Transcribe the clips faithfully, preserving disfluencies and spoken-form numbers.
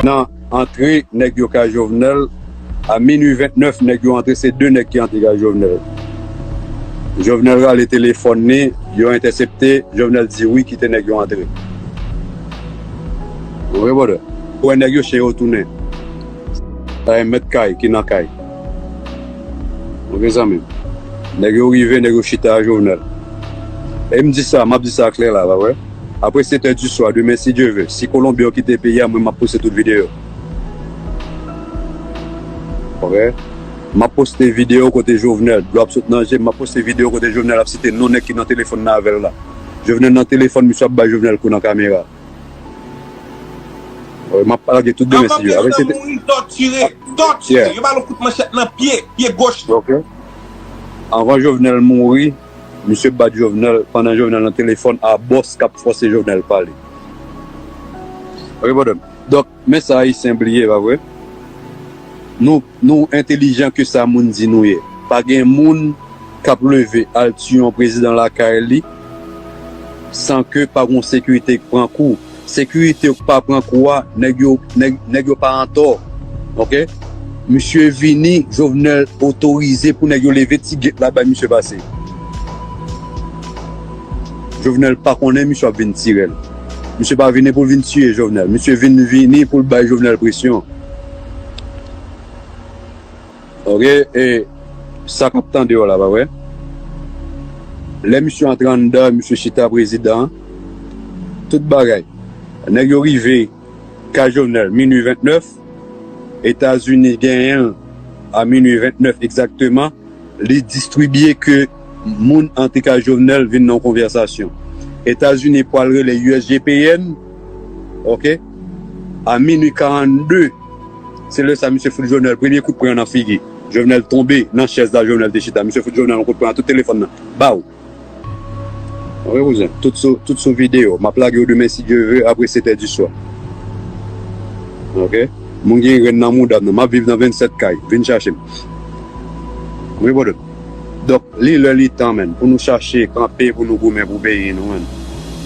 Nan antre nèg yo kay Jovenel, a minui vennèf, nèg yo antre, se de nèg ki antre kay Jovenel. Jovenel rale telefòn li, yo entèsepte, Jovenel di wi, kite nèg yo antre. Ou konprann? Ou wè nèg yo chen yo tounen. Sa e mèt kay ki nan kay. Ou konprann zanmi m? Nèg yo rive, nèg yo chita a Jovenel. E m di sa, m ap di sa klè la, pa vre? Apre sèt è di swa, demen, si Dye ve, si Kolonbyen yo kite peyi a, mwen, m ap poste tout videyo. Ok? M ap poste videyo kote Jovenel, dlo ap sot nan je m, m ap poste videyo kote Jovenel ap site non nèg ki nan telefòn nan avè l la. Jovenel nan telefòn, misye ap bay Jovenel kou nan kamera. Wi, m ap lage tout demen, si Dye ve. Anvan prezidan mouri, tòtire, tòtire. Yo ba l yon kout manchèt nan pye, pye goch li. Ok. Anvan Jovenel mouri, misye bat Jovenel, pandan Jovenel nan telefòn a bòs k ap fòse Jovenel pale. Ok, brother. Donk, men sa Ayisyen bliye, pa vre? Nou, nou entelijan ke sa moun di nou ye. Pa gen moun k ap leve al tiye yon prezidan lakay li san ke pa gon sekirite k pran kou. Sekirite yo k pa pran kou a, nèg yo, nèg, nèg yo pa antò. Ok? Misye vini, Jovenel otorize pou nèg yo leve ti gate la bay misye pase. Jovenel pa konnen misye ap vin tire l. Misye pa vini pou l vin tiye Jovenel. Misye vin vini pou l bay Jovenel presyon. Ok, e sa k ap tande yo la, pa vre? Lè misye antre anndan, misye chita prezidan, tout bagay. Nèg yo rive kay Jovenel, minui vennèf, Etazini genyen l a minui vennèf egzakteman, li distribye ke moun antre kay Jovenel vin nan yon konvèsasyon. Etazini pral rele U S G P N, ok, a minui karannde, se lè sa misye fout Jovenel premye kout pwen nan figi. Jovenel tonbe nan chèz la Jovenel te chita. Misye fout Jovenel yon kout pwen a tout telefòn nan. Baw! Ok, kouzen. Tout sou, tout sou videyo. M ap lage yo demen, si Dye ve, apre sèt è di swa. Ok? Moun gen grenn nan mouda m nan. M ap viv nan vennsèt kay. Vin chache m. Wi, brother. Donk, li lè li tan, menn, pou nou chache kanpe, pou nou goumen pou peyi nou, menn.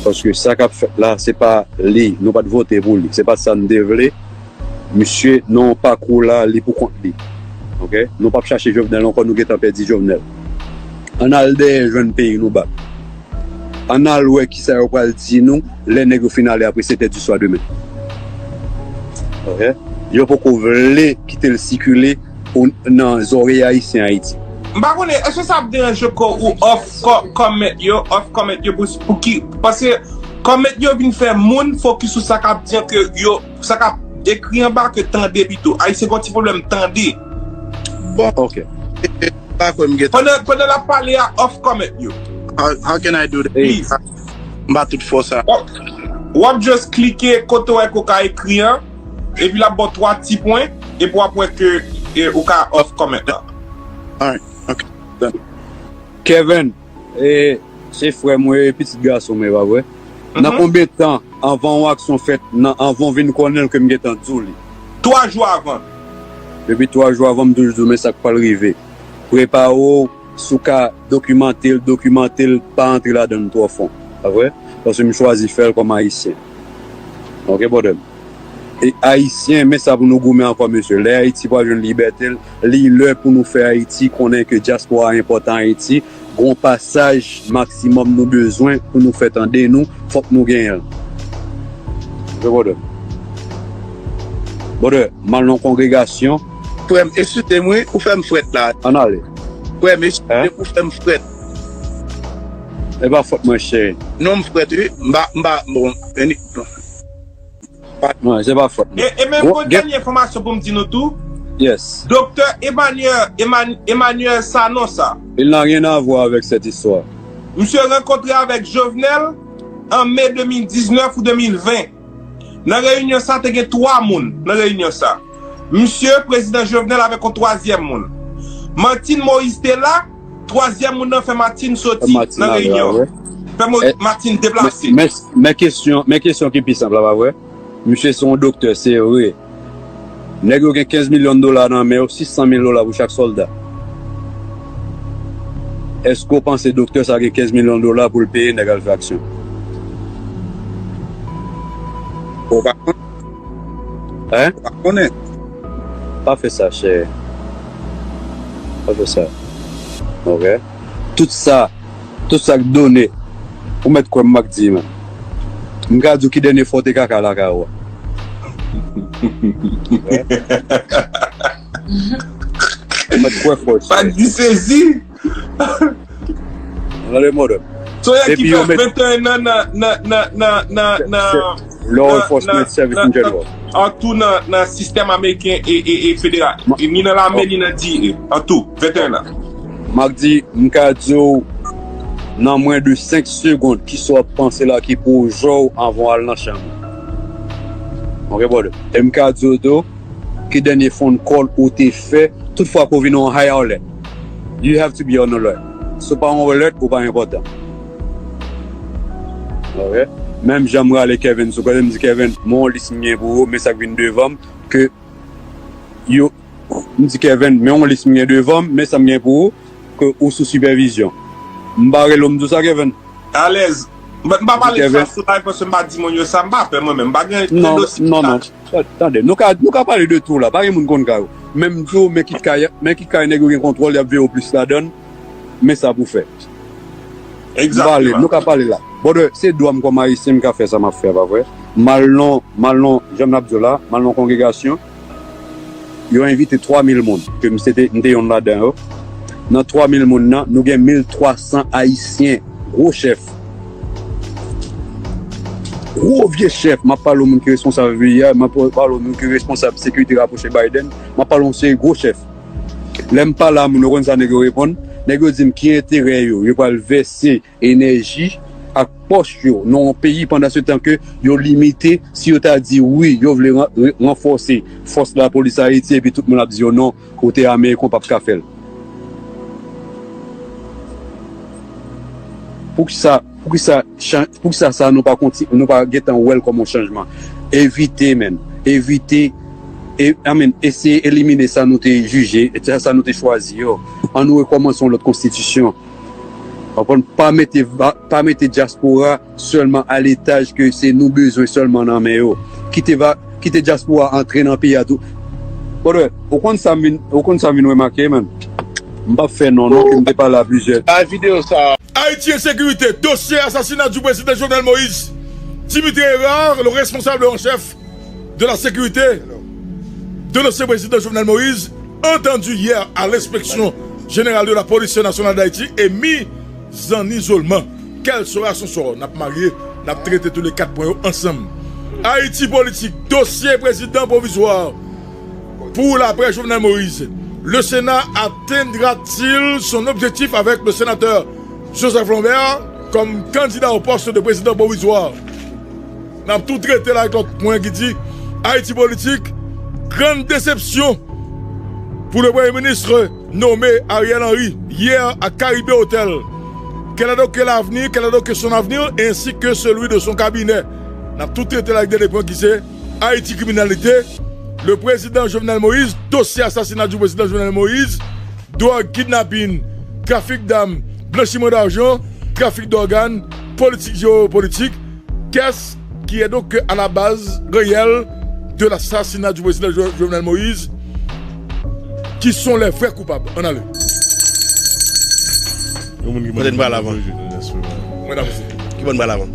Paske sa k ap fèt la, se pa li. Nou pa t vote pou li. Se pa sa n te vle. Misye nan yon pakou la, li pou kont li. Ok? Nou p ap chache Jovenel ankò, nou gentan pèdi Jovenel. Ann al dèyè jwenn peyi nou bak. Ann al wè kisa yo pral di nou lè nèg yo fin ale apre sèt è di swa demen. Ok? Yo poko vle kite l sikile nan zòrèy Ayisyen Ayiti. M pa konnen, èske sa ap deranje kò ou off kò-, comment yo, off comment yo pou, pou ki, paske comment yo vin fè moun fokis sou sa k ap di an ke yo, sa k ap ekri anba ke tande pito. Ayisyen gen yon ti pwoblèm tande. Bon, ok. E, e, pa kwè m gentan. Pandan, pandan l ap pale a, off comment yo. How, how can I do that? Please. M pa tout fò sa. W ap, w ap just klike kote w wè ke w ka ekri an, epi l ap ba w twa ti pwen, epi w ap wè ke, e, ou ka off comment la. Alright, ok. Done. Kevin, e, se frè mwen, e pitit gason mwen, pa vre? Nan konbyen tan anvan yon aksyon fèt, nan, anvan w vin konnen l ke m gentan di w li? Twa jou avan. Depi twa jou avan, m toujou di w, men sa k pral rive. Prepare w, si w ka dokimante l, dokimante l, pa antre ladan l twò fon. Pa vre? Paske m chwazi fè l kòm Ayisyen. Ok, brother m? E Ayisyen, men sa pou nou goumen ankò, mesye. Lè Ayiti pral jwenn libète l, li lè pou nou fè Ayiti konnen ke dyaspora a enpòtan Ayiti. Gon pasaj maksimòm nou bezwen pou nou fè tande nou, fòk nou genyen l. Ok, brother. Brother, m al nan kongregasyon. Frè m, eskize m wi, ou fè m frèt la. Ann ale. Frè m, eskize m, ou fè m frèt. E pa fòt mwen, cheri. Non, m frèt wi. M pa, m pa, bon, anyway. Non, se pa fòt mwen. E, e men yon dènye enfòmasyon pou m di nou tou. Yes. Doktè Emmanuel, Emman-, Emmanuel Sanon sa. Il n'a rien à voir avec cette histoire. Misye rankontre avèk Jovenel an me de mil diznèf ou de mil ven. Nan reyinyon sa, te gen twa moun nan reyinyon sa. Misye, prezidan Jovenel avèk yon twazyèm moun. Martine Moïse te la, twazyèm moun nan fè Martine soti nan reyinyon. Fè Martine deplase. Men, men kesyon, men kesyon ki pi senp la, pa vre? Misye se yon doktè, se vre. Nèg yo gen kenz milyon dola nan men yo, sis san mil dola pou chak sòlda. Èske w panse doktè sa gen kenz milyon dola pou l peye nèg al fè aksyon? Ou pa konnen? Hein? Ou pa konnen? Pa fè sa, chè. Pa fè sa. Ok? Tout sa, tout sa k done, ou mèt kwè m, Mack D, man. M ka di w ki dènye fwa w te kaka lakay ou a. Ou mèt kwè fò, chè. Mack D sezi. Ann ale mòdèm. Son nèg ki fè venteyen an nan, nan, nan, nan, nan, nan, lè w wè fòs mèt sèvis m jwenn wè. Antou nan, nan sistèm ameriken e, e, e federal. E ni nan lame, ni nan D E. Antou, venteyen an. Mack D, m ka di w, nan mwen de senk segonn, kisa w ap panse la ki pou w jwe w anvan w al nan chanm ou. Ok, brother. E m ka di w tou, ki dènye phone call ou te fè, tout fwa ke w vin yon high alert. You have to be on alert. Si w pa on alert, ou pa enpòtan. Ok? Menm jan m rale Kevin sou kote, m di, Kevin, men yon lis m gen pou ou, men sa k vin devan m, ke yo, m di, Kevin, men yon lis m gen devan m, men sa m gen pou ou, ke ou sou sipèvizyon. M pa rele w, m di w sa, Kevin. Alèz. M pa pale de sa sou live paske m pa di moun yo sa, m pa pè mwen menm. M pa gen... Non, non, non. Tande, nou ka, nou ka pale de tou la, pa gen moun konn kay ou. Men m di w, men ki kay, men ki kay nèg yo gen kontwòl, y ap veye w plis ladan l, men sa pou fè. M pale, nou ka pale la. Brother, se dwa m kòm Ayisyen, m ka fè sa m ap fè, pa vre? M al nan, m al nan, jan n ap di w la, m al nan kongregasyon, yo envite twa mil moun, ke m se te, m te yonn ladan yo. Nan twa mil moun nan, nou gen mil twa san Ayisyen, gwo chèf. Gwo vye chèf, m ap pale w moun ki responsab FBI, m ap pale w moun ki responsab sekirite rapwoche Biden, m ap pale w yon seri gwo chèf. Lè m pale a moun, ou konn sa nèg yo reponn? Nèg yo di m ki enterè yo, yo pral vèse enèji ak pòch yo nan yon peyi pandan se tan ke yo limite si yo ta di wi, yo vle ran-, re-, ranfòse fòs lapolis Ayiti epi tout moun ap di yo non, kote Ameriken w p ap ka fè l. Poukisa, poukisa, chan-, poukisa sa nou pa konti-, nou pa gentan wè l kòm yon chanjman? Evite, men. Evite, e, I mean, eseye elimine sa nou te jije, e sa, sa nou te chwazi yo. Ann nou rekòmanse yon lòt konstitisyon. Konprann? Pa mete va-, pa mete dyaspora sèlman a letaj ke se nou bezwen sèlman nan men yo. Kite va-, kite dyaspora antre nan peyi a tou. Brother, ou konn sa m vin, ou konn sa m vin remake, man? M p ap fè non, non, ke m te pale a plizyè. Ay videyo sa. Haïti Insécurité, dossier assassinat du président Jovenel Moïse. Dimitri Hérard, le responsable en chef de la sécurité de l'ancien président Jovenel Moïse, entendu hier à l'inspection générale de la police nationale d'Haïti et mis en isolement. Quel sera son sort? N ap marye, n ap trete tou le kat pwen yo ansanm. Ayiti Politik, dosye prezidan pwovizwa pour l'après Jovenel Moïse. Le Sénat atteindra-t-il son objectif avec le sénateur Joseph Lambert comme candidat au poste de président provisoire? N ap tou trete l ak lòt pwen ki di, Ayiti Politik, grande déception pour le Premier ministre nommé Ariel Henry hier à Caribe Hotel. Quel est donc l'avenir, quel est donc son avenir, ainsi que celui de son cabinet? N ap tou trete l ak dènye pwen ki se Ayiti kriminalite, le président Jovenel Moïse, dossier assassinat du président Jovenel Moïse, drogue, kidnapping, trafic d'armes, blanchiment d'argent, trafic d'organes, politique géopolitique. Qu'est-ce qui est donc à la base réelle de l'assassinat du président Jo-, Jovenel Moïse? Qui sont les vrais coupables? Ann ale. Yon moun ki mande... Kote n pral avan? Mwen, mesye. Ki bò n pral avan?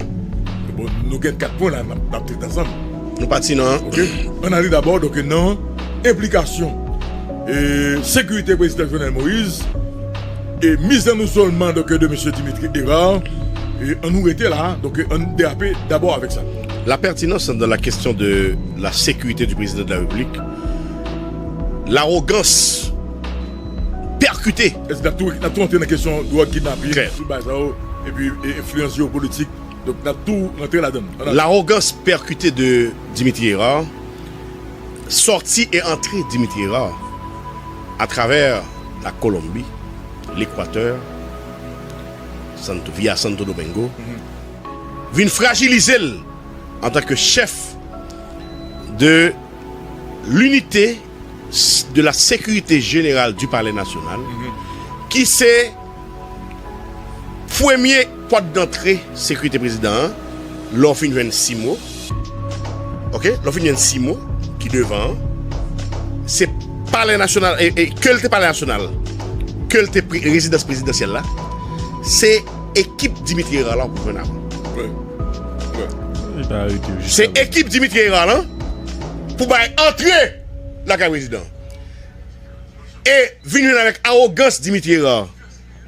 Bon, nou gen kat pwen la, n ap, n ap trete ansanm. Nou pati nan... Ok. Ann ale dabò, donk, nan enplikasyon, e, sekirite prezidan Jovenel Moïse, e miz an izolman, donk, de mesye Dimitri Hérard, e ann nou rete la, donk, ann derape dabò avèk sa. La pertinence dans la question de la sécurité du président de la République, l'arrogance percutée. Èske n ap tou, n ap tou antre nan kesyon dwòg, kidnapin, tout bagay sa yo, epi, e, enfliyans jewopolitik. Donk, n ap tou rantre ladan l. Ann ale. L'arrogance percutée de Dimitri Hérard, sortie et entrée Dimitri Hérard à travers la Colombie, l'Équateur, Santo, via Santo Domingo, vin frajilize l antanke chèf de l'unité de la sécurité générale du Palais National, ki se premye pòt dantre sekirite prezidan an, lè w fin jwenn simo. Ok, lè w fin jwenn Simo ki devan an, se Palè Nasyonal, e, e, ke l te Palè Nasyonal, ke l te pre- rezidans prezidansyèl la, se ekip Dimitri Hérard la pou jwenn avan. Wi. Wi. Se ekip Dimitri Hérard la pou bay antre lakay prezidan. E vin jwenn avèk awogans Dimitri Hérard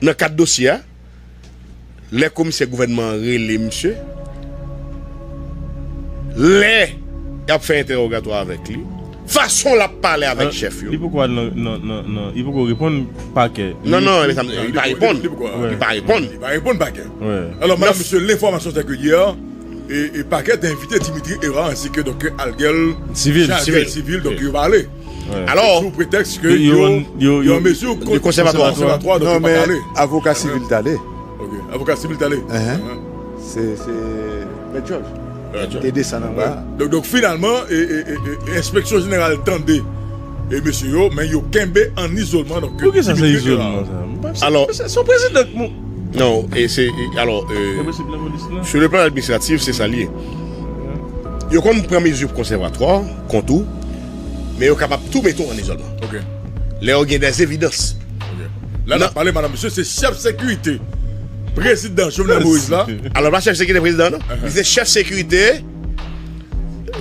nan kad dosye a. Lè komisè gouvènman an rele misye, lè y ap fè entèwogatwa avèk li, fason l ap pale avèk chèf yo. Li poko al nan, nan, nan, nan, li poko reponn pakè. Non, non, li pa reponn. Li pa reponn. Li pa reponn pakè. Alò, madanm, mesye, lenfòmasyon se ke yè, e, e pakè te envite Dimitri Hérard ensi ke, donk, Algel, sivil, Algel sivil, donk, yo pale. Alò, sou pretèks ke yo, yo, yo, yo an mezi kont konsèvatwa, donk yo pa t ale. Non, men avoka sivil t ale. Ok, avoka sivil t ale. Se, se Mèt Jòj. Te desann anba. Donk, donk, finalman, e, e, e, e, enspeksyon jeneral tande e mesye yo, men yo kenbe an izolman. Donk, poukisa se izolman sa? Alò, se, se yon prezidan k mou- Non, e se, e, alò, e, sou le plan administratif, se sa l ye. Yo konn pran mezi konsèvatwa kont ou, men yo kapab tou mete w an izolman. Ok. Lè yo gen dè evidans. Ok. La n ap pale, madanm, mesye, se chèf sekirite prezidan Jovenel Moïse la. Alò, pa chèf sekirite prezidan, non. Li se chèf sekirite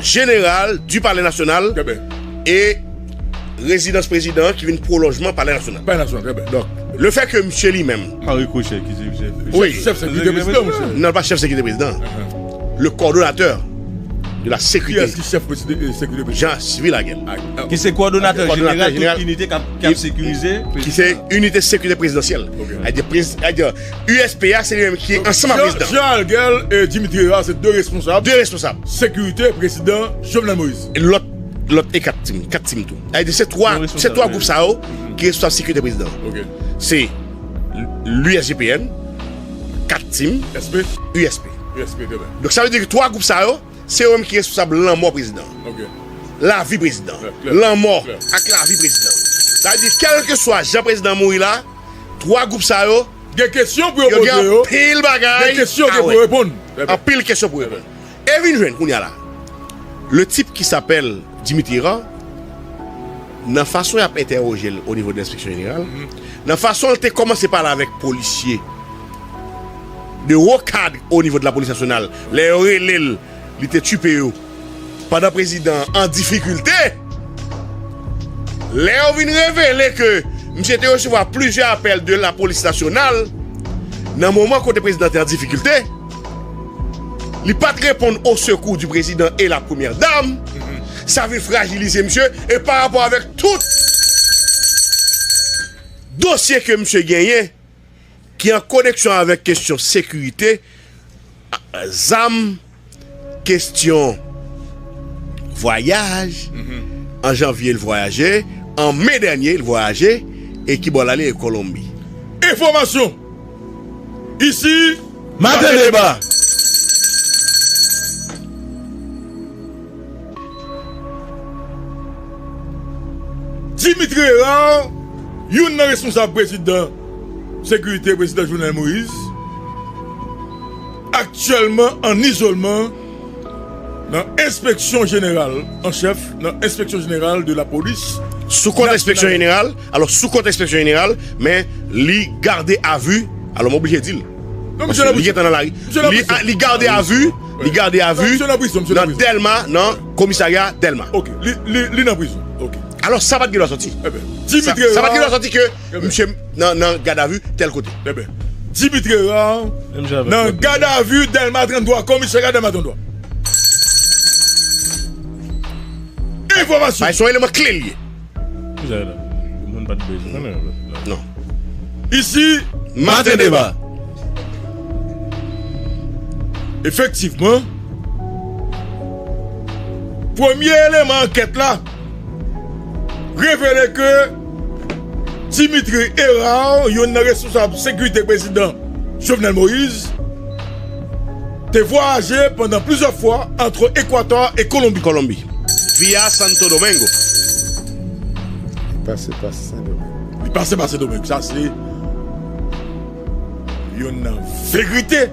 jeneral du Palais National e rezidans prezidan an ki vin pwolonjman Palè Nasyonal. Palè Nasyonal, trè byen. Donk, le fè ke misye li menm. Pa rikochè ki se, se, wi, chèf sekirite prezidan, misye. Non, pa chèf sekirite prezidan. Le coordonnateur de la sécurité. Kiyès ki chèf sekirite prezidan? Jean Sylvain Laguerre. Ki se kowòdonatè jeneral tout inite k ap, k ap sekirize prezidan. Ki se inite sekirite prezidansyèl. Sa vle di, prez- sa vle di, U S P a, se li menm ki ansanm ak prezidan. Jean Algel e Dimitri Hérard se de responsab. De responsab. Sekirite prezidan Jovenel Moïse. E lòt, lòt e kat tim, kat tim tou. Sa vle di, se twa, se twa gwoup sa yo ki responsab sekirite prezidan. Ok. Se l'U S G P N, kat tim, S P. U S P. U S P, trè byen. Donk, sa vle di ke twa gwoup sa yo, se yo menm ki responsab lanmò prezidan. Ok. Lavi prezidan. Klè, klè. Lanmò ak lavi prezidan. Sa vle di, kèlkeswa jan prezidan mouri la, twa gwoup sa yo, gen kesyon pou yo poze yo. Yo gen anpil bagay. Gen kesyon pou yo reponn. Anpil kesyon pou yo reponn. E vin jwenn kounye a la. Le type qui s'appelle Dimitri Hérard, nan fason y ap entèwoje l o nivo de lenspeksyon jeneral, nan fason l te kòmanse pale avèk polisye de wo kad o nivo de lapolis nasyonal, lè yo rele l, li te tchipe yo. Pandan prezidan an an difikilte, lè yo vin revele ke misye te resevwa plizyè apèl de lapolis nasyonal, nan moman kote prezidan te an difikilte, li pa t reponn au secours du président et la première dame, sa vin frajilize misye, e pa rapò avèk tout dosye ke misye genyen, ki an koneksyon avèk kesyon sekirite, zam, kesyon vwayaj, an janvye, l vwayaje, an me dènye, l vwayaje, e ki bò l ale? E Kolonbi. Enfòmasyon. Isi, Maten Deba. Dimitri Hérard, youn nan responsab prezidan sekirite prezidan Jovenel Moïse, aktyèlman an izolman nan enspeksyon jeneral an chèf, nan enspeksyon jeneral de la polis. Sou kont enspeksyon jeneral, alò, sou kont enspeksyon jeneral, men li gade a vi, alò, m oblije di l. Paske li gentan nan lari. Li, li gade a vi, li gade a vi nan Dèlma, nan komisarya Dèlma. Ok, li, li, li nan prizon. Ok. Alò, sa pa t gen dwa sòti. Sa, sa pa t gen dwa sòti ke misye nan, nan gadavi tèl kote. Dimitri Hérard nan gadavi Dèlma trannde twa, komisarya Dèlma trannde twa. Enfòmasyon. Bay son eleman kle l ye. Ki sa la? Moun pa t bezwen konnen la. Non. Isi, Maten Deba. Efektivman, premye eleman ankèt la revele ke Dimitri Hérard, youn nan responsab sekirite prezidan Jovenel Moïse, te vwayaje pandan plizyè fwa ant Ekwatò e Kolonbi. Kolonbi. Via Santo Domingo. Li pase pa Sendomeng. Li pase pa Sendomeng. Sa se youn nan verite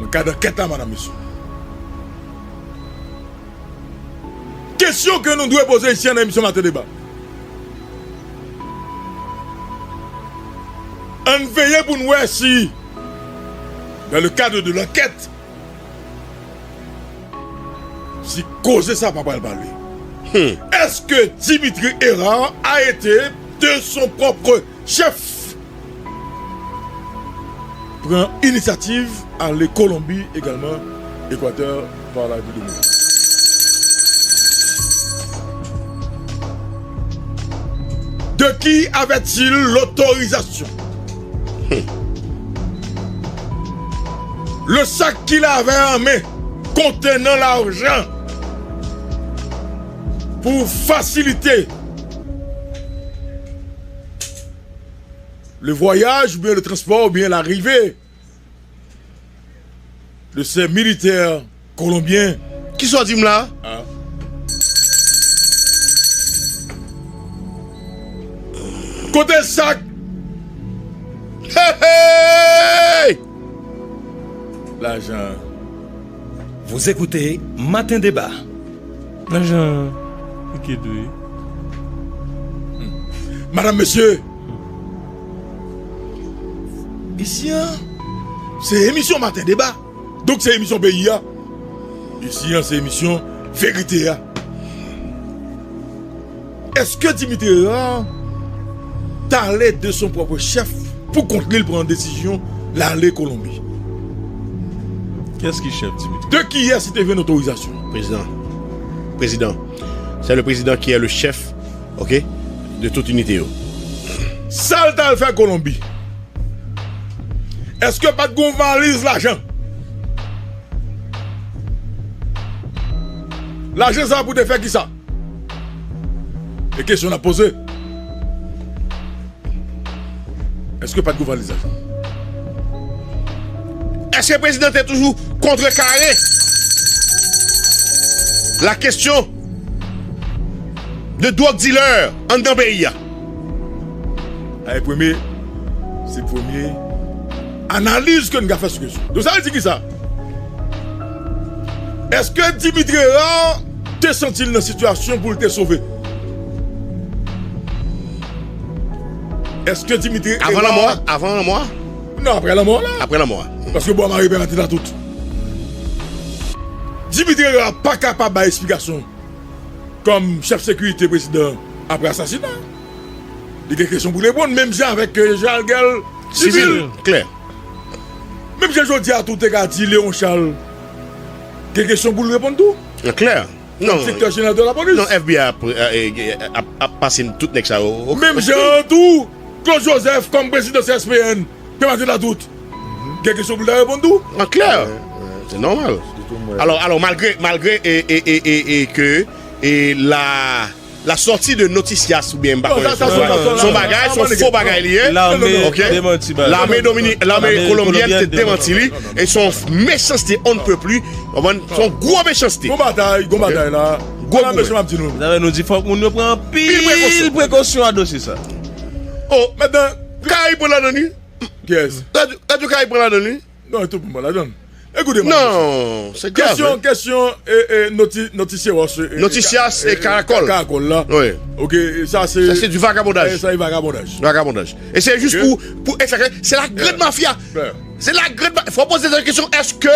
nan kad ankèt la, madanm, mesye. Kesyon ke nou dwe poze isi an nan emisyon Maten Deba. Ann veye pou n wè si, dans le cadre de l'enquête, si koze sa pa pral pale. Hmm. Est-ce que Dimitri Hérard a été, de son propre chef, pran inisyativ ale Kolonbi egalman, Ekwatè, par la République dominicaine. De qui avait-il l'autorisation? Hmm. Le sac qu'il avait en main contenant l'argent pour faciliter le voyage ou bien le transport ou bien l'arrivée de ces militaires colombiens. Kisa w di m la? Ah. Kote sak? Hey, hey! Lajan. Vous écoutez Matin Débat. Lajan. Ki dwe. Madam, mesye. Isi an, se emisyon Maten Deba. Donk, se emisyon peyi a. Isi an, se emisyon verite a. Èske Dimitri Hérard t ale de son pwòp chèf pou kont li, l pran desizyon l ale Kolonbi? Kiyès ki chèf Dimitri? De kiyès li te jwenn otorizasyon? Président. Président. C'est le président qui est le chef, ok, de toute unité yo. Sa l t al fè Kolonbi? Èske pa t gon valiz lajan? Lajan sa pou te fè kisa? E kesyon n ap poze. Èske pa t gon valiz lajan? Èske prezidan te toujou kontrekare la kesyon de dwòg dilè anndan peyi a? Ay, premye, se premye analiz ke n ka fè sou kesyon. Donk, sa vle di kisa? Èske Dimitri Hérard te santi l nan sitiyasyon pou l te sove? Èske Dimitri Hérard... Avan lanmò a? Avan lanmò a? Non, apre lanmò a la. Apre lanmò a. Paske bwa mare pèmèt li la tout. Dimitri Hérard pa kapab bay eksplikasyon kòm chèf sekirite prezidan apre asasina. Li gen kesyon pou l reponn, menm jan avèk, euh, Jean Alguel Civil. Civil, klè. Menm jan jodi a tou te ka di Léon Charles gen kesyon pou l reponn tou. Klè. Non. Direktè jeneral de lapolis. Non, F B I ap, ap, ap, ap pase tout nèg sa yo. Menm jan an tou, Claude Joseph kòm prezidan C S P N, pèmèt li la tout. Gen kesyon pou l ta reponn tou. An klè. Wè, wè, se nòmal. Alò, alò, malgre, malgre e, e, e, e, e ke e la, la sortie de Noticias oubyen m pa konnen, se yon bagay, se yon fo bagay li ye. Lame domini-, lame kolonbyèn te demanti li. E se yon mechanste on ne peut plus. Konprann? Se yon gwo mechanste. Gon batay, gon batay la. Gwo goumen. Mesye, m ap di nou. Zafè nou di fòk moun yo pran anpil prekosyon a dosye sa. Oh, mentnan, Kay pran ladan li. Kiyès? Radyo, radyo Kay pran ladan li. Non, tout moun pa ladan. Ekoute, non, se grave. Kesyon, kesyon, e, e, noti-, Noticias, e, Noticias e, e, Caracol. Caracol la. Wi. Ok, sa se... Sa se du vagabondage. E, sa se vagabondaj. Vagabondaj. E se jis pou, pou, e sa, se la grande mafia. Se la grande ma-, fò poze sa kesyon, èske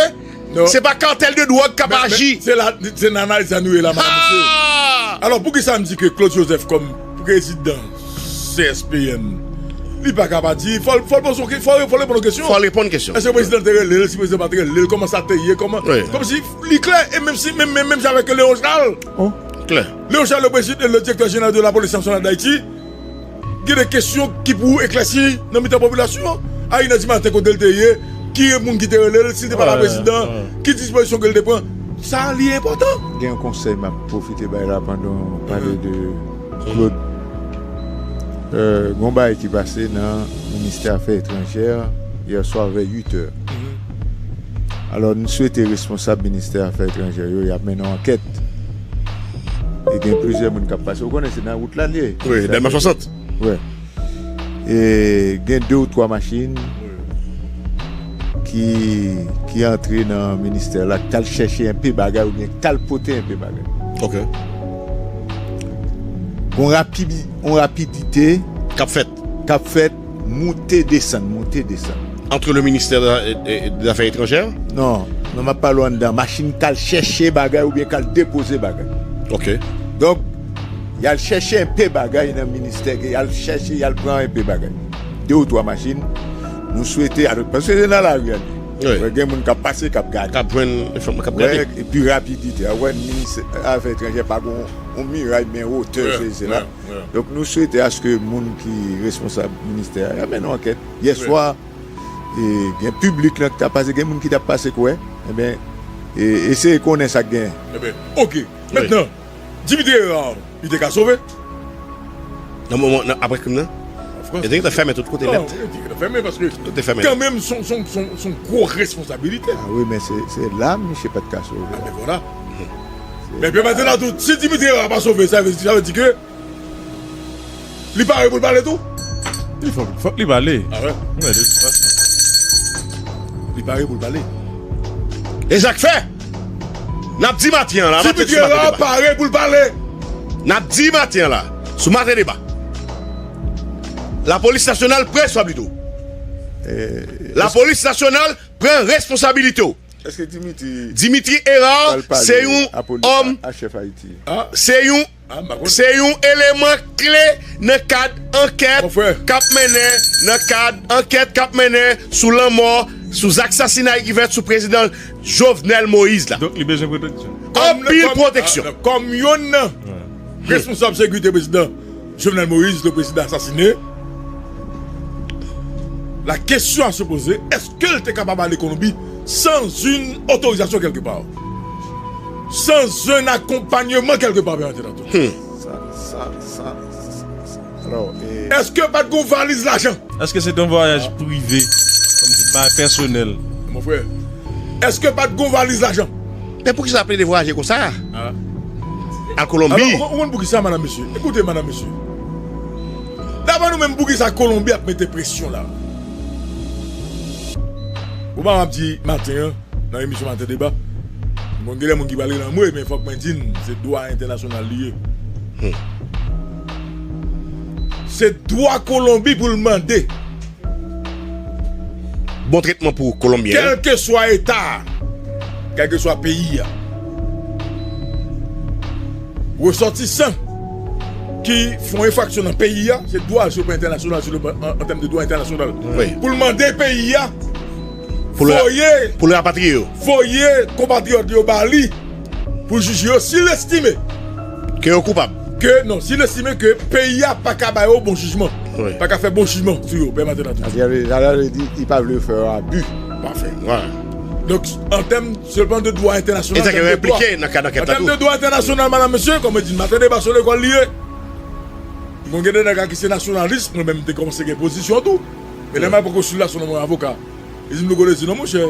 se pa kartèl de dwòg k ap aji? Se la, se nan analiz sa nou ye la, madam, mesye. Alò, poukisa m di ke Claude Joseph kòm prezidan C S P N, li pa ka pa di, fò, fò l poze yon ke-, fò, fò l reponn yon kesyon. Fò l reponn kesyon. Èske prezidan te rele l? Si prezidan pa te rele l, kòman sa te ye? Kòman, kòmsi li klè, e menm si, menm, menm, menm jan avèk Léon Charles. Klè. Léon Charles, le président, le directeur général de la police nationale d'Haïti, gen de kesyon ki pou eklèsi nan mitan popilasyon an. A inè di maten, kote l te ye, ki moun ki te rele l, si l te pale a prezidan, ki dispozisyon ke l te pran. Sa li enpòtan. Gen yon konsèy m ap pwofite bay la pandan w pale de Claude. Euh, gon bagay ki pase nan ministè afè etranjè yè swa vè uit è. Alò, n swete responsab ministè afè etranjè yo, y ap mennen yon ankèt. E gen plizyè moun k ap pase. Ou konnen se nan wout la l ye. Wi, Dèlma swasant. Wi. E gen de ou twa machin ki, ki antre nan ministè la, k t al chèche enpe bagay oubyen k t al pote enpe bagay. Ok. Gon rapibi-, on rapidite k ap fèt. K ap fèt, moute desann, moute desann. Entre le ministère de la, e, e, de Afè Etranjè? Non, non, m ap pale w anndan. Machin k al chèche bagay oubyen k al depoze bagay. Ok. Donk, y al chèche enpe bagay nan ministè, y al chèche, y al pran enpe bagay. De ou twa machin, nou swete, alò, paske se nan lari a li. Wi. Wè, gen moun k ap pase, k ap gade. K ap jwenn, k ap gade. Wè, epi rapidite a, wè, ministè afè etranjè pa gon, on miray, men wotè se, se la. Donk, nou swete aske moun ki responsab ministè a, y a mennen ankèt. Yè swa, e, gen piblik lan ki t ap pase, gen moun ki t ap pase kwè, enben, e, eseye konnen sa k genyen. Enben, ok. Mentnan, Dimitri Hérard, li te ka sove? Nan moman, nan, apre krim nan? Of course. Yo te gentan fèmen tout kote nèt. Non, yo te gentan fèmen paske kanmenm, se on, se on, se on, se on gwo responsabilite. Ah wi, men se, se la, misye pa t ka sove. Ah, ben vwala. Men Pè Martelatou, si Dimitri Hérard pa sove, sa vle, sa vle di ke li pare pou l pale tou? Li fòk, fòk li pale. Ah wè? Wi, de tout fason. Li pare pou l pale. E sa k fè, n ap di maten an la, maten sou Maten Deba. Pare pou l pale. N ap di maten an la, sou Maten Deba. Lapolis nasyonal pran responsabilite w. Eh, Lapolis nasyonal pran responsabilite w. Èske Dimitri Dimitri Hérard pral pale se yon a poli-, òm, a, a chèf Ayiti? Se yon, se yon eleman kle nan kad ankèt k ap mennen, nan kad ankèt k ap mennen sou lanmò, sou zak sasinay ki fèt sou prezidan Jovenel Moïse la. Donk, li bezwen pwoteksyon. Anpil pwoteksyon. Kòm youn nan responsab sekirite prezidan Jovenel Moïse, le président assassiné, la question à se poser, est-ce que l te kapab ale Kolonbi sans une autorisation quelque part? Sans un accompagnement quelque part, Pè Martelatou? Hmm. Sa, sa, sa, sa, sa. Alò, e, èske pa t gon valiz lajan? Èske se te yon vwayaj prive, kòm se bagay pèsonèl? Mon frè, èske pa t gon valiz lajan? Men poukisa l ap plede vwayaje konsa? Ah. Al Kolonbi. Alò, ou, ou konn poukisa, madam, mesye? Ekoute, madam, mesye. Daprè nou menm, poukisa Kolonbi ap mete presyon la? Ou pa m ap di maten an, nan emisyon Maten Deba, bon, gen de moun ki pale nan mwe, men fòk mwen di n, se dwa entènasyonal li ye. Hmm. Se dwa Kolonbi pou l mande. Bon tretman pou Kolonbyen. Kèlkeswa eta a, kèlkeswa peyi a, resòtisan ki fè yon enfraksyon nan peyi a, se dwa l sou le plan entènasyonal, sou le plan, an, an tèm de dwa entènasyonal. Wi. Pou l mande peyi a pou l, voye, pou l rapatriye yo, voye konpatriyòt yo ba li, pou jije yo si l estime ke yo koupab. Ke, non, si l estime ke peyi a pa ka ba yo bon jijman, wi, pa ka fè bon jijman sou yo, Pè Martelatou. Sa vle, sa vle di, li pa vle yo fè yo abi. Pafè. Wi. Donk, an tèm sèlman de dwa entènasyonal, e sa ki enplike nan kad ankèt la tou. An tèm de dwa entènasyonal, madam, mesye, kòm yo di, Maten Deba se lekòl li ye. Bon, gen de nèg la ki se nasyonalis, mwen menm, m te kòmanse gen pozisyon tou. Men lè m al pran konsiltasyon nan mwen avoka, li di m, "Louko Désir, non, monchè.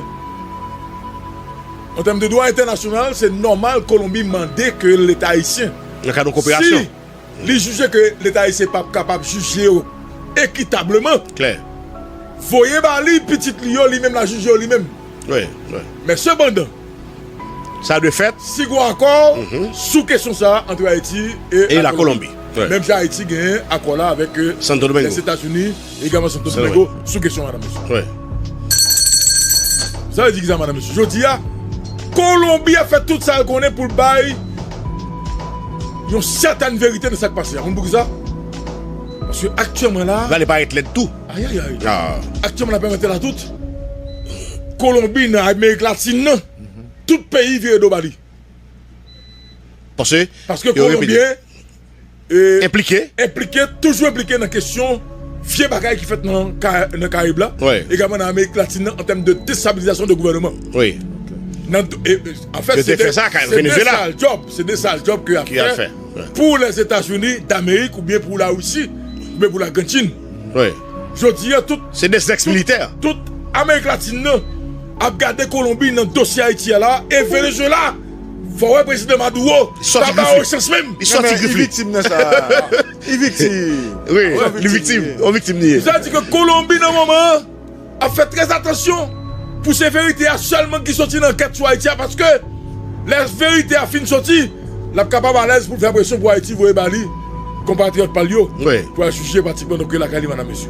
An tèm de dwa entènasyonal, se nòmal Kolonbi mande ke Leta ayisyen, nan kad yon koperasyon, si li jije ke Leta ayisyen p ap kapab jije yo ekitableman, klè, voye ba li pitit li yo, li menm l a jije yo li menm." Wi, wi. Men sepandan, sa dwe fèt si gon akò sou kesyon sa a ant Ayiti e, e Lakolonbi. Wi. Menm jan Ayiti genyen akò la avèk, euh, Santo Domingo. Lèzetazini, egalman Santo Domingo, sou kesyon, madam, mesye. Wi. Sa vle di kisa, madam, mesye? Jodi a, Kolonbi ap fè tout sa l konnen pou l bay yon sètèn verite nan sa k pase a. Ou konn poukisa? Paske aktyèlman la, l ale parèt lèd tou. Ayayay. Ah. Aktyèlman la, Pè Martelatou, Kolonbi nan Amerik Latin nan, tout peyi vire do ba li. Paske, paske yo repete. Kolonbyen, e, enplike, enplike, toujou enplike nan kesyon vye bagay ki fèt nan Ka-, nan Karayib la, wi, egalman nan Amerik Latin nan, an tèm de destabilizasyon de gouvènman. Wi. Nan, e, e, anfèt, yo te fè sa, se de sal djòb, se de sal djòb ke y ap fè, wi, pou Lèzetazini Damerik oubyen pou Larisi, oubyen pou Lagrandchin. Wi. Jodi a, tout, se de sèks militè, tout Amerik Latin nan ap gade Kolonbi nan dosye Ayiti a la, e Venezuela, fò wè prezidan Maduro pa ba yo chans menm. Li sòti grif li. Li viktim nan sa. Li viktim. Wi, li viktim. Yon viktim li ye. Sa di ke Kolonbi nan moman an ap fè trè atansyon pou se verite a sèlman ki sòti nan ankèt sou Ayiti a, paske lè verite a fin sòti, l ap kapab alèz pou l fè presyon pou Ayiti voye ba li konpatriyòt pa l yo, wi, pou al jije pratikman, donk, lakay li, madanm, mesye.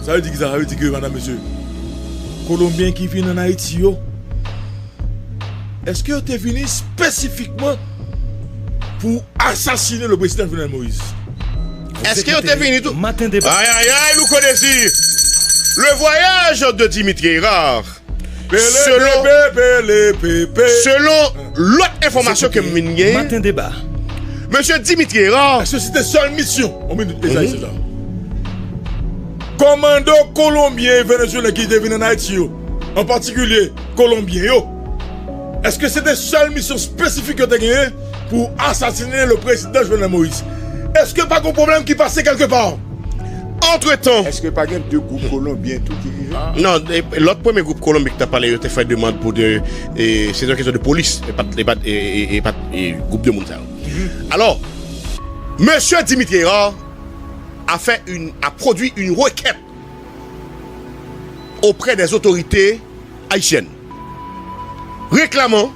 Sa vle di ki sa? Sa vle di ke, madanm, mesye, Kolonbyen ki vin ann Ayiti yo, èske yo te vini espesifikman pou asasinen le prezidan Jovenel Moïse? Èske yo te vini tou? Maten deba. Ay, ay, ay, Louko Désir. Le voyage de Dimitri Hérard. Selon, selon lòt enfòmasyon ke m vin genyen, mesye Dimitri Hérard. Èske se te sèl misyon? On minit, Ezayi Sezar. Kòmando kolonbyen e venezuelyen ki te vin ann Ayiti yo, an patikilye kolonbyen yo, èske se te sèl misyon espesifik yo te genyen pou asasinen le prezidan Jovenel Moïse? Èske pa gen pwoblèm ki pase kèlkepa? Antretan. Èske pa gen de gwoup kolonbyen tou ki rive? Non, e, lòt premye gwoup kolonbyen ki t ap pale, yo te fè demann pou de, e, se te yon kesyon de polis, e pa t, e pa t, e, e, e pa t, e, gwoup de moun sa yo. Alò, mesye Dimitri Hérard a fait une, a produit une requête auprès des autorités haïtiennes, réclamant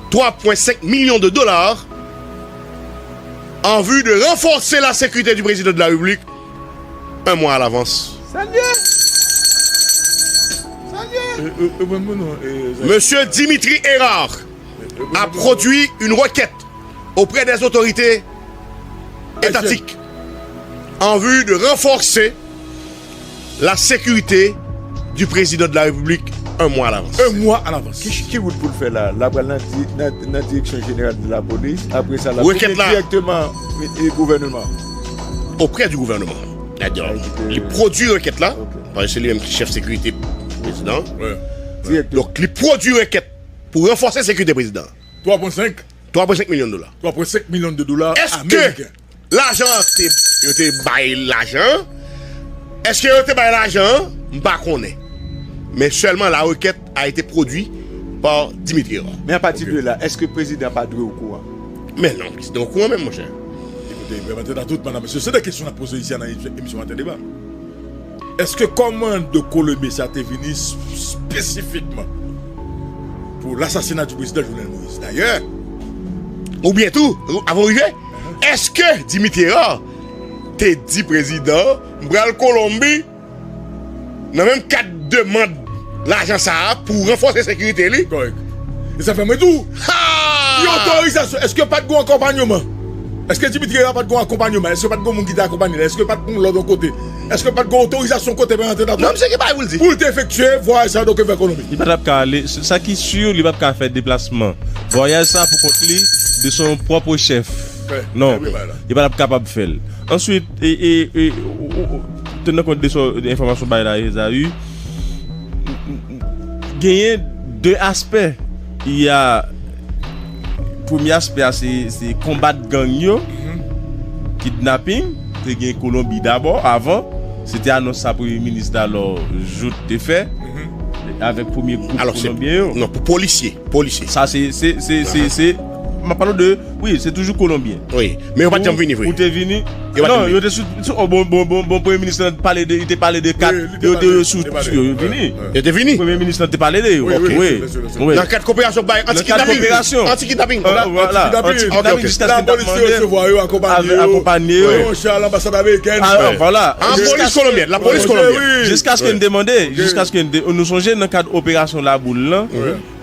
trois point cinq millions de dollars en vue de renforcer la sécurité du président de la République un mois à l'avance. Monsieur Dimitri Hérard a produit une requête auprès des autorités étatiques en vue de renforcer la sécurité du président de la République un mois à l'avance. Un mois à l'avance. Ki, ki wout pou l fè la? L ap pral nan di-, nan, nan direksyon jeneral de la polis. Apre sa, l ap vini dirèkteman e, e gouvènman. Auprès du gouvernement. Li pwodui rekèt la, paske se li menm ki chèf sekirite prezidan. Donk, li pwodui rekèt pou ranfòse sekirite prezidan. Twa pwen senk. Twa pwen senk milyon dola. Twa pwen senk milyon de dola ameriken. Èske lajan an te, yo te bay lajan an? Èske yo te bay lajan an? M pa konnen. Men sèlman la requête a été produit par Dimitri Hérard. Men apati de la, èske prezidan pa dwe okouran? Men non, prezidan okouran menm, monchè. Ekoute, Maten Deba tout, madanm, mesye, se de kesyon n ap poze isi a nan emisyon Maten Deba. Èske kòmando kolonbyen sa te vini s-, espesifikman pou lasasina di prezidan Jovenel Moïse? Dayè, oubyen tou, avan w rive, èske Dimitri Hérard te di prezidan, "M pral Kolonbi nan menm kad demann lajan sa a pou ranfòse sekirite li"? Kòrèk. E sa fè mwen di w, ki otorizasyon? Èske pa t gen akonpanyman? Èske Dimitri Hérard pa t gen akonpanyman? Èske pa t gen moun ki te akonpanye l? Èske pa t gen lòd yon kote? Èske pa t gen otorizasyon kote Maten Deba? Non, misye gen bagay pou l di. Pou l te efektye vwayaj sa a, donk, vè Kolonbi. Li pa t ap ka ale, sa ki si, li pa t ka fè deplasman. Vwayaj sa a pou kont li, de son pwòp chèf. Non, li pa t ap kapab fè l. Answit, e, e, e, ou, ou, ou, tennè kont de sa, de enfòmasyon bay la, Ezayi, genyen de aspè. Il y a, premye aspè a, se, se konbat gang yo, kidnaping, te gen Kolonbi dabò, avan, se te anons sa premye minis Dalò Jouthe te fè, avèk premye gwoup kolonbyen yo. Non, pou polisye, polisye. Sa se, se, se, se, se, m ap pale de, wi, se toujou kolonbyen. Wi, men yo pa t janm vini vre. Ou te vini. Yo pa t janm vini. Non, yo te sou, sou, oh, bon, bon, bon, bon, premye minis lan pale de, li te pale de kat, yo te sou, yo vini. Yo te vini? Premye minis lan te pale de yo. Wi, wi, wi. Nan kad koperasyon bay anti-kidnaping. Anti-kidnaping. Vwala. Anti-kidnaping, jiskaske te mande akonpanye yo. Akonpanye yo. Yon chal anbasad amerikèn. Vwala. An polis kolonbyèn, lapolis kolonbyèn. Jiskaske n te mande, jiskaske n te, nou sonje nan kad operasyon Laboul lan,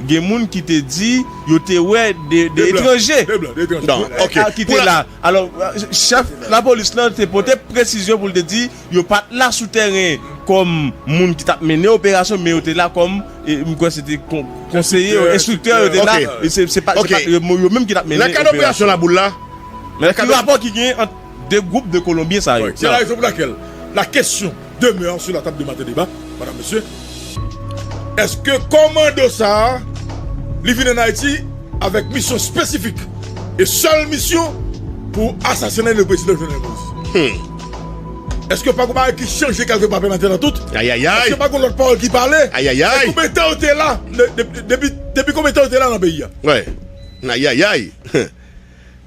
gen moun ki te di yo te wè de, de etranje. De blan, de etranje. Non, ok. Ki te la. Alò, chèf lapolis lan te pote presizyon pou l te di yo pa t la sou tèren kòm moun ki t ap mennen operasyon, men yo te la kòm, e, m kwè se te kon-, konseye, enstriktè, yo te la, e se, se pa, se pa yo, yo menm ki t ap mennen operasyon. Nan kad operasyon Laboul la, men ki rapò ki gen ant de gwoup de Kolonbyen sa yo? Se la rezon pou lakèl la kesyon demeure sur la table de Maten Deba, madanm, mesye. Èske kòmando sa a, li vin ann Ayiti avèk misyon espesifik e sèl misyon pou asasinen le prezidan Jovenel Moïse? Èske pa gen bagay ki chanje kèlkepa, Pè Maten Deba tout? Ayayay. Èske pa gen lòt pawòl ki pale? Ayayay. E konbyen tan yo te la? De-, de-, depi, depi konbyen tan yo te la nan peyi a? Ayayay.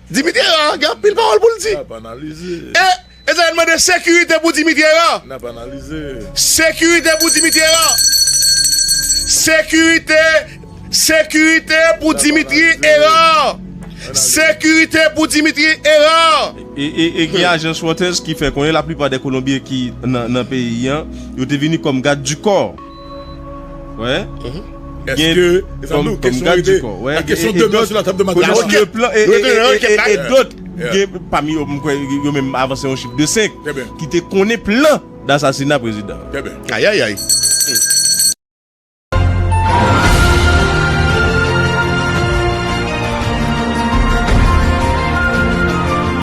Dimitri Hérard gen anpil pawòl pou l di. N ap analize. E, e sa l mande sekirite pou Dimitri Hérard. N ap analize. Sekirite pou Dimitri Hérard. Sekirite, sekirite pou Dimitri Hérard. Sekirite pou Dimitri Hérard. E, e, e gen ajans Reuters ki fè konnen laplipa de Kolonbyen ki nan, nan peyi an, yo te vini kòm gad di kò. Wè. Èske Kòm gad di kò. Wè. La kesyon demè sou la tab de Kote Matterhorn. Le plan e, Yo te nan anket la. E dòt. Gen pami yo, m kwè, yo menm avanse yon chif de senk ki te konnen plan d asasina prezidan. Ayayay.